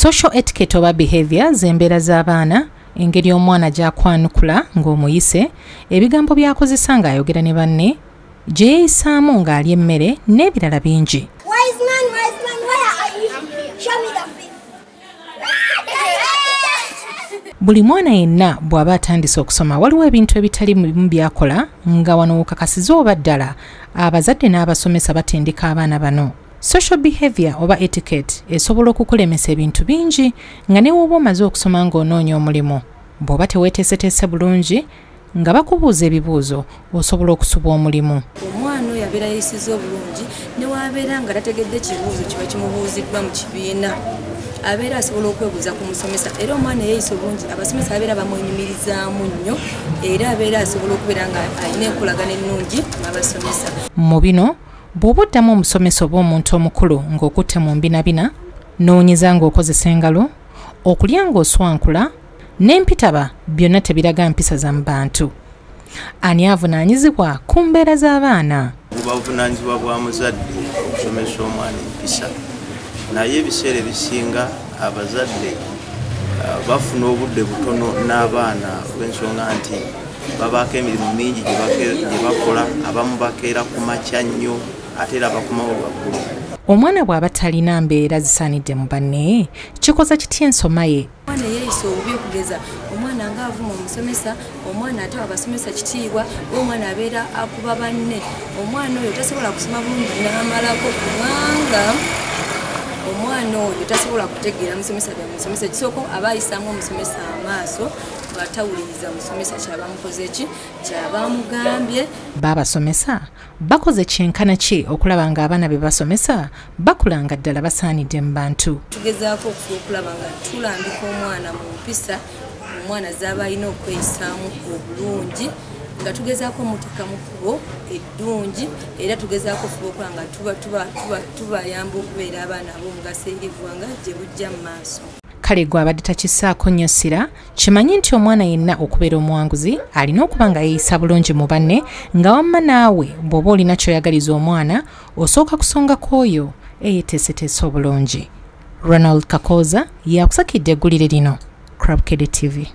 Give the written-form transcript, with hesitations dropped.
Social etiquette oba behavior z'embeera z'abaana, engeri omwana gy'akwanukula ng'omuyise, ebigambo by'akozesa ng'ayogera ne banne, gye yeeyisaamu ng'alya emmere n'ebirala bingi. Wise man, wise man, where are you? Show me the face. Buli mwana yenna bw'aba atandise okusoma waliwo ebintu ebitali bimu by'akola nga wano wokakasiza oba ddala abazadde n'abasomesa batendeka abaana bano. Social behavior oba etiquette esobola okukulemesa ebintu bingi nga ne w'oba omaze okusoma ng'onoonya omulimu. Bw'oba teweeteeseteese bulungi nga bakubuuza ebibuuzo osobola okusubwa omulimu. Omwana oyo abeera yeeyisizza obulungi ne w'abeera nga tategedde kibuuzo kiba kimubuuziddwa mu kibiina, abeera asobola okwebuuza ku musomesa. Era omwana eyeeyisa obulungi abasomesa babeera bamwenyumirizaamu nnyo, era abeera asobola okubeera nga alina enkolagana ennungi n'abasomesa. Mu bino bw'oba oddamu omusomesa oba omuntu omukulu ng'okutte mu mbinabina, noonyeza ng'okozesa engalo, okulya ng'oswankula, n'empitaba byonna tebiraga mpisa za mu bantu. Ani avunaanyizibwa ku mbeera z'abaana? Buba buvunaanyizibwa bwa muzadde okusomesa omwana empisa, naye ebiseera ebisinga abazadde bafuna obudde butono n'abaana olw'ensonga nti babaako emirimu mingi gye bakola, abamu bakeera ku makya nnyo ate era bakomawo lwaggulo. Omwana bw'aba talina mbeera zisaanidde mu banne, kikoza kitya ensoma ye? Omwana eyeeyisa obubi, okugeza omwana ng'avuma omusomesa, omwana atawa abasomesa kitiibwa, oba omwana abeera akuba banne, omwana oyo tasobola kusoma bulungi n'amalako, kubanga omwana oyo tasobola kutegeera musomesa bya musomesa. Ekisooka aba ayisaamu omusomesa amaaso ng'atawuliriza musomesa kyaba mukoze ki, kyaba mugambye. Baabasomesa bakoze kyenkana ki okulaba ng'abaana be basomesa bakula nga ddala basaanidde mu bantu? Tugezaako okufuba okulaba nga tulambika omwana mu mpisa omwana z'aba alina okweyisaamu obulungi, nga tugezaako omuteeka mu kkubo eddungi, era tugezaako okufuba okulaba nga tubayamba okubeera abaana ab'omugaso eri eggwanga gye bujja mu maaso. Kale gwe abadde takissaako nnyo ssira, kimanyi nti omwana yenna okubeera omuwanguzi alina okuba nga yeeyisa bulungi mu banne, nga wamma naawe bw'oba olina ky'oyagaliza omwana osooka kusongako oyo eyeeteeseteese obulungi. Ronald Kakooza yakusakidde eggulire lino. Crabkede TV.